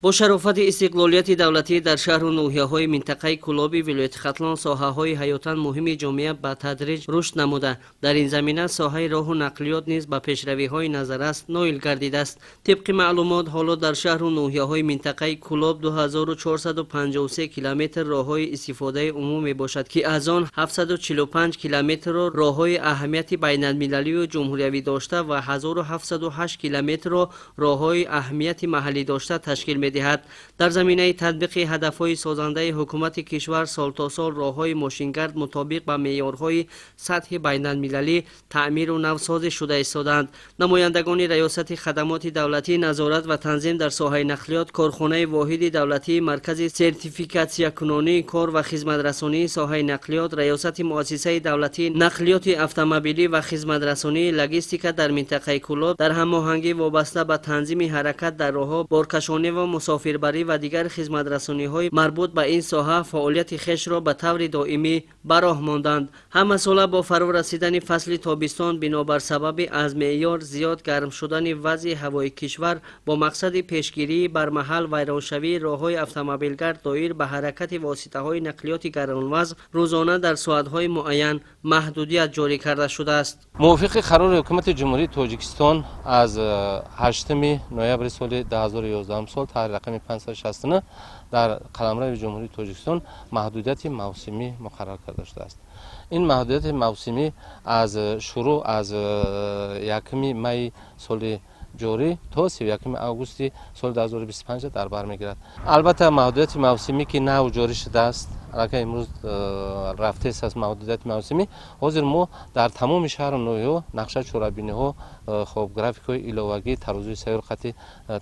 Бо шарофати истиқлолияти давлатӣ дар шаҳру ноҳияҳои минтақаи Кӯлоби вилояти Хатлон соҳаҳои ҳаётан муҳими ҷомеа ба тадриҷ рушд намуда, дар ин замина соҳаи роҳу нақлиёт низ ба пешравиҳои назаррас ноил гардидааст. Тибқи маълумот, ҳоло дар шаҳру ноҳияҳои минтақаи Кӯлоб 2453 километр роҳҳои истифодаи умум мебошад, ки аз он 745 километрро роҳҳои аҳамияти байналмилалию ҷумҳуриявӣ дошта ва 1708 километрро роҳҳои аҳамияти маҳаллӣ дошта ташкил медиҳад. Дар заминаи татбиқи ҳадафҳои созандаи ҳукумати кишвар сол то сол роҳҳои мошингард мутобиқ ба меъёрҳои сатҳи байналмилалӣ таъмиру навсозӣ шуда истодаанд. Намояндагони Раёсати хадамоти давлатӣ, назорат ва танзим дар соҳаи нақлиёт, корхонаи воҳиди давлатии маркази сертификатсиякунонии кор ва хизматрасонии соҳаи нақлиёт, Раёсати муассисаи давлатии нақлиёти автомобилӣ ва хизматрасонии логистика дар минтақаи Кӯлоб дар ҳамоҳангӣ вобаста ба танзими ҳаракат дар роҳҳо, боркашонӣ ва мусофирбарӣ ва дигар хизматрасониҳои марбут ба ин соҳа фаъолияти хешро ба таври доимӣ ба роҳ монданд. Ҳамасола бо фаро расидани фасли тобистон, бинобар сабаби аз меъёр зиёд гарм шудани вазъи ҳавои кишвар, бо мақсади пешгирии бармаҳал вайроншавии роҳҳои автомобилгард доир ба ҳаракати воситаҳои нақлиёти гаронвазн рӯзона дар соатҳои муайян маҳдудият ҷорӣ карда шудааст. Мувофиқи қарори Ҳукумати Ҷумҳурии Тоҷикистон аз 8 ноябри соли 2011 сол таҳти рақами 569 дар қаламрави Ҷумҳурии Тоҷикистон маҳдудияти мавсимӣ муқаррар карда шудааст. Ин маҳдудияти мавсимӣ аз шурӯъ аз 1 майи соли ҷорӣ то 31 августи соли 2025 дар бар мегирад. Албатта, маҳдудияти мавсимӣ, ки нав ҷорӣ шудааст, аллакай имрӯз рафтест аст маҳдудияти мавсимӣ. Ҳозир мо дар тамоми шаҳру ноҳияҳо нақша, чорабиниҳо, хоб, графикҳои иловагӣ, тарозуи сайёр қатъӣ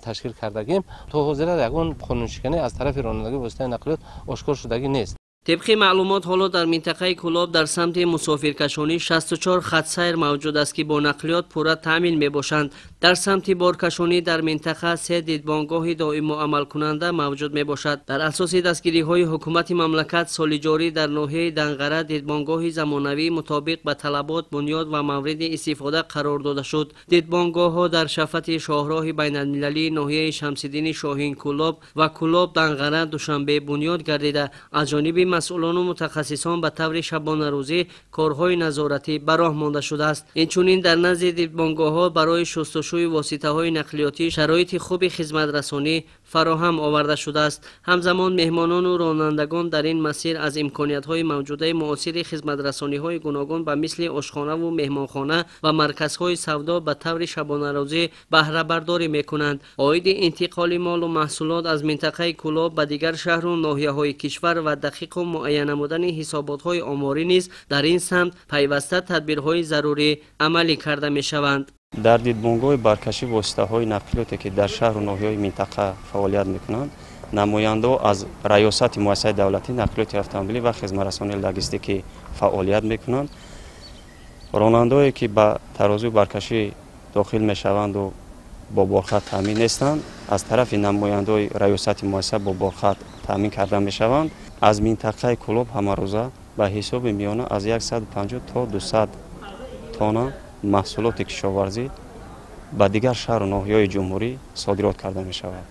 ташкил кардагим. То ҳозира ягон қонуншиканӣ аз тарафи ронандагии воситаи нақлиёт ошкор шудагӣ нест. Тибқи маълумот, ҳоло дар минтақаи Кӯлоб дар самти мусофиркашонӣ 64 хатсайр мавҷуд аст, ки бо нақлиёт пурра таъмин мебошанд. Дар самти боркашонӣ дар минтақа се дидбонгоҳи доимо амалкунанда мавҷуд мебошад. Дар асоси дастгириҳои ҳукумати мамлакат, соли ҷорӣ дар ноҳияи Данғара дидбонгоҳи замонавӣ мутобиқ ба талабот бунёд ва мавриди истифода қарор дода шуд. Дидбонгоҳҳо дар шафати шоҳроҳи байналмилалии ноҳияи Шамсиддини Шоҳин Кӯлоб ва Кӯлоб Данғара Душанбе бунёд гардида, аз ҷониби масъулону мутахассисон ба таври шабонарӯзӣ корҳои назоратӣ ба роҳ монда шудааст. Инчунин дар назди дидбонгоҳҳо барои шустушӯи воситаҳои нақлиётӣ шароити хуби хизматрасонӣ фароҳам оварда шудааст. Ҳамзамон меҳмонону ронандагон дар ин масир аз имкониятҳои мавҷудаи муосири хизматрасониҳои гуногун ба мисли ошхонаву меҳмонхона ва марказҳои савдо ба таври шабонарӯзӣ баҳрабардорӣ мекунанд. Оиди интиқоли молу маҳсулот аз минтақаи Кӯлоб ба дигар шаҳру ноҳияҳои кишвар ва дақиқу муайян намудани ҳисоботҳои оморӣ низ дар ин самт пайваста тадбирҳои зарурӣ амалӣ карда мешаванд. Дар дидбонгоҳи баркашӣ воситаҳои нақлиёте, ки дар шаҳру ноҳияҳои минтақа фаъолият мекунанд, намояндаҳо аз Раёсати муассисаи давлатии нақлиёти автомобилӣ ва хизматрасонии логистикӣ фаъолият мекунанд. Ронандаое, ки ба тарозуи баркашӣ дохил мешаванду бо борхат таъмин нестанд, аз тарафи намояндаҳои раёсати муассиса бо борхат таъмин карда мешаванд. Аз минтақаи Кӯлоб ҳамарӯза ба ҳисоби миёна аз 150 то 200 тонна маҳсулоти кишоварзӣ ба дигар шаҳру ноҳияҳои ҷумҳурӣ содирот карда мешавад.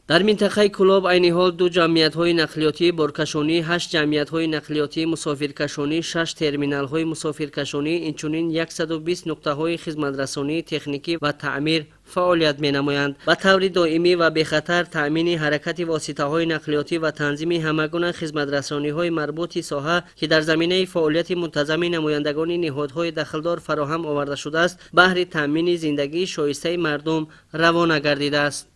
Дар минтақаи Кӯлоб айни ҳол ду ҷамъиятҳои нақлиётии боркашонӣ, ҳашт ҷамъиятҳои нақлиётии мусофиркашонӣ, шаш терминалҳои мусофиркашонӣ, инчунин 120 нуқтаҳои хизматрасонии техникӣ ва таъмир фаъолият менамоянд. Ба таври доимӣ ва бехатар таъмини ҳаракати воситаҳои нақлиётӣ ва танзими ҳама гуна хизматрасониҳои марбути соҳа, ки дар заминаи фаъолияти мунтазами намояндагони ниҳодҳои дахлдор фароҳам оварда шудааст, баҳри таъмини зиндагии шоистаи мардум равона гардидааст.